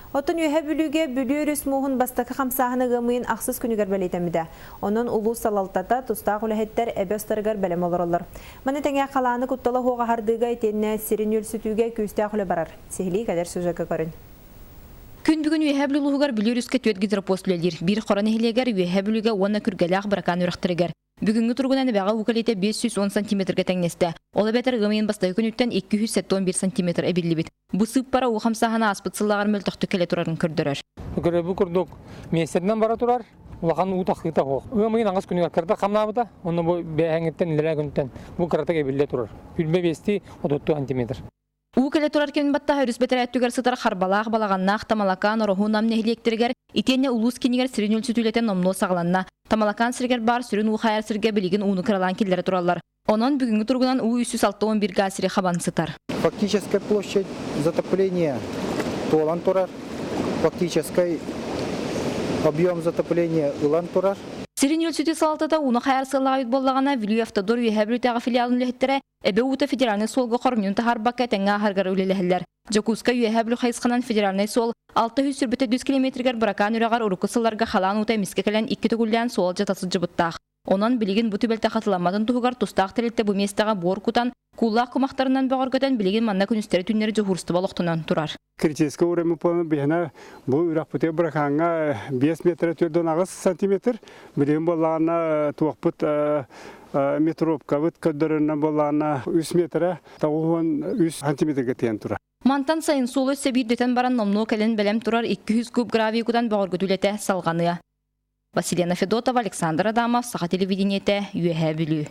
Оттон Үөһээ Бүлүүгэ Бүлүү өрүс мууһун бастакы хамсааһына ыам ыйын ахсыс күнүгэр бэлиэтэммитэ. Онон улуус салалтата, тустаах үлэһиттэр эбэ устарыгар бэлэм олороллор. Маны тэҥэ халааны куттала суох аһардыыга итиэннэ сири нүөлсүтүүгэ күүстээх үлэ барар. Сиһилии кэлэр сюжекка көрүн. Күн бүгүн Үөһээ Бүлүү улууһугар Бүлүү өрүскэ түөрт гидропост үлэлиир. Биир Хоро нэһилиэгэр, Үөһээ Бүлүүгэ уонна Күргэлээх Быракаан үрэхтэригэр. Бүгүҥҥү туругунан эбэҕэ уу кэлиитэ 510 сантиметрга тэҥнэстэ. Ол эбэтэр ыам ыйын бастакы күнүттэн 271 сантиметр эбиллибит. Бу сыыппара уу хамсааһына ааспыт сыллааҕар мөлтөхтүк кэлэ турарын көрдөрөр. Көрөбү курдук миэстэтинэн бара турар, улахан уу тахсыыта суох. Ыам ыйын аҥас күнүгэр кырата хамнаабыта, онно бу бээһэҥҥиттэн илэрээ күнтэн бу кыратык эбиллэ турар. Күлбэ биэстии отуттуу сантиметр. Уу кэлэ турар кэмин баттаһа өрүс бэтэрээ өттүгэр сытар Харбалаах, Балаҕаннаах, Тамалакаан, Ороһу, Нам нэһилиэктэригэр итиэннэ улуус киинигэр сирин үлсүтүүлэтэн номнуо саҕаланна. Тамалакаан сиригэр баар сүрүн уу хайар сиргэ билигин ууну кыралаан киллэрэ тураллар. Онон бүгүҥҥү туругунан уу 361 гаа сири хабан сытар. Фактическая площадь затопления туолан турар. Фактическай объем затопления ылан турар. Сирин үөлсүтүү салалтата ууну хайар сыаллаах эбит буоллаҕына, Бүлүү Автодор Үөһээ Бүлүүтээҕи филиалын үлэһиттэрэ Эбэ уута федеральнай суолга хоромньуну таһаарбакка этэҥҥэ ааһарыгар үлэлэһэллэр. Дьокуускай Үөһээ Бүлүү хайысханан федеральнай суол 622 километрыгар Быракаан үрэҕэр урукку сылларга халаан уута эмискэ кэлэн икки төгүллээн суол алдьата сылдьыбыттаах. Онон билигин бу түбэлтэ хатыламматын туһугар тустаах тэрилтэ бу миэстэҕэ буор кутан, кууллаах кумахтарынан бөҕөргөтөн билигин манна күнүстэри-түүннэри дьуһуурустуба олохтонон турар. Критическэй уровень биһиэнэ бу үрэхпитигэр Быракааҥҥа 5 метр 48 сантиметр. Билигин буоллаҕына туохпут метровкабыт көрдөрөрүнэн буоллаҕына 3 метрэ 93 сантиметрга тиийэн турар. Мантан сайын суолу өссө биирдэтэн баран номнуо кэлин бэлэм турар 200 куб гравий кутан бөҕөргүтүү үлэтэ салҕаныа. Василена Федотова, Александр Адамов, Саха телевидениетэ, Үөһээ Бүлүү.